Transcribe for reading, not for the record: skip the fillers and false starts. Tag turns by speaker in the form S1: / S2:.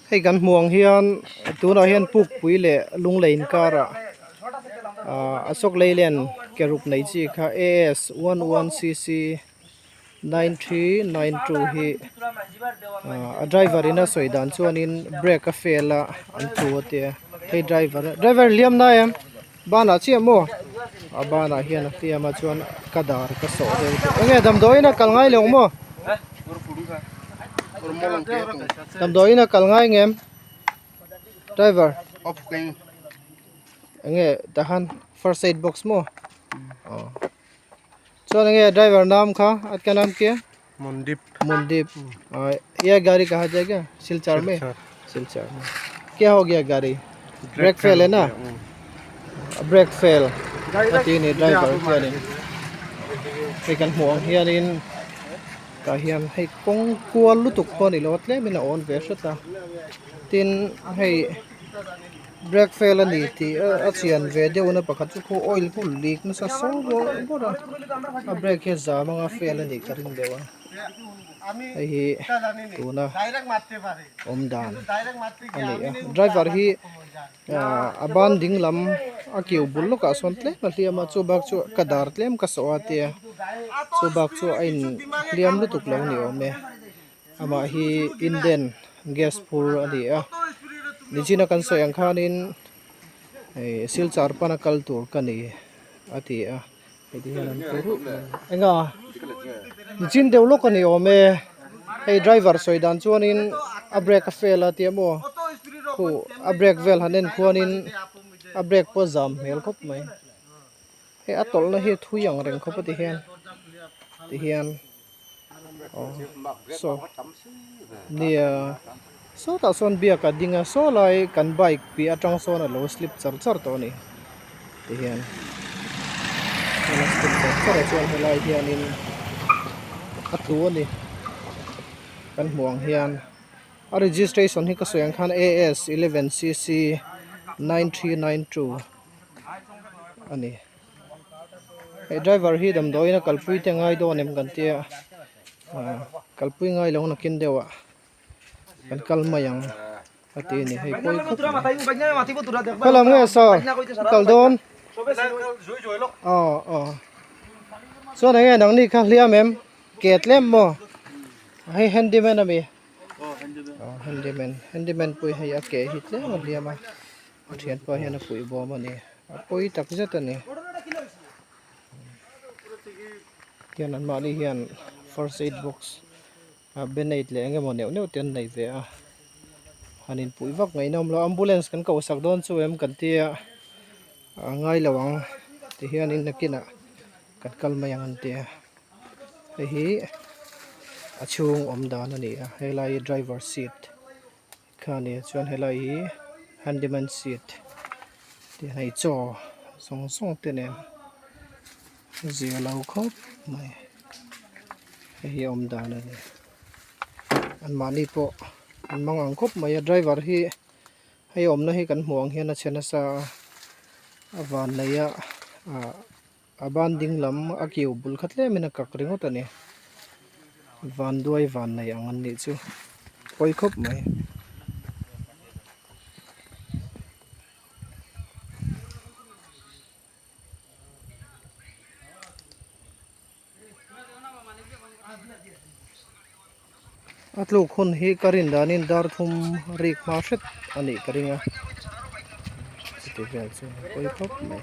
S1: Hei kan hmuh ang hian tunah hian pukpui leh lunglei inkarah ah Ashok Leyland ke ruk nei chi kha AS 11 cc 9392 hi ah a driver in a sawi dan chuanin brake a fail a an tlu a tia hei driver driver hliam nai em banah chiah maw a banah hian a hliam a chuan ka dar ka sawh deuh tawh enge damdawiin a kal ngai lo maw damdawiin a kal ngai ngem driver enge tahan first aid box maw aw chuan enge driver nam kha at ka nam kia
S2: Mundip
S1: Mundip ये गाड़ी कहाँ जाएगा सिलचर में सिलचर में क्या हो गया गाड़ी ब्रेक फेल है ना brake fail ati ni driver hianin hei kan hmuh ang hianin tah hian hei kawng kual lutuk pawh a ni lo a tlemin a awn ve hret a tin hei brake fail a ni tih a chian ve deuh na pakhat chu khu oil khu leak nasa so bawrh bawrh a a brake hi a zam anga fail a nih ka ring deuh a hei hi tuna awm dan a ni a driver hi ah a ban ding lam a kiu bul lawkah sawn tlem a hliam a chu bak chu ka dar tlem ka sawh a tia chu bak chu a in hliam lutuk lo ni awm e. Amah hi Indian gas phur a ni a nichina kan sawi ang khanin ih silchar pana kal tur ka ni a ti a heti hian an phur rup mai eng a nichin deuh lawk a ni awm e hei driver sawi dan chuanin a brake a fail a tia maw khuh a brake vel han en khuanin a brake pawh a zam hmel khawp mai hei a tawlhna hi a thui ang reng khawp a ti hian ti hian. Saw nia sawtah sawn biak a ding a saw lai kan bike piah atang sawn a lo slip char char tawh a ni tihian a lo slip char char a chuan helai hianin a tlu a ni kan hmuh ang hian a registration hi ka sawi ang khan AS 11 cc 9392 a ni. Hei driver hi damdawiin a kalpui te ngai dawn em kan tia ah kalpui ngai lo nakin deuh ah kan kal mai ang a ti a ni hei pawi khawp mai khaw lam nge saw kal dawn aw aw chuan enge nangni kha hliam em ke tlem maw hei handyman ami aw handyman handyman pawh hei a ke hi tlem a hliam a. A thianpa hian a puih bawm a ni a pawi tak zet a ni hian an mahni hian first aid box ah band-aid leh eng emaw neuh neuh te an nei ve a han inpuih vak ngaih nawm lo ambulance kan koh sak dawn chu em kan tia a ngai lo ang ti hianin nakinah kan kal mai ang an tia hei hi a chhung awm dan a ni a helai hi driver seat. Kha nia chuan helai hi handyman seat tih hei chaw zawng zawng te nen a zir lo khawp mai hei hi a awm dan a ni anmahni pawh an mang ang khawp mai a driver hi hei awmna hi kan hmuh ang hian a chhe nasa a a van nei a ah a ban ding lam a kiu bul kha tlemin a kak ringawt a ni vanduai van nei ang an nih chu pawi khawp mai. A tluk hun hi ka rin danin dar thum rik hma hret a nih ka ring a chuti vel chu a pawi khawp mai.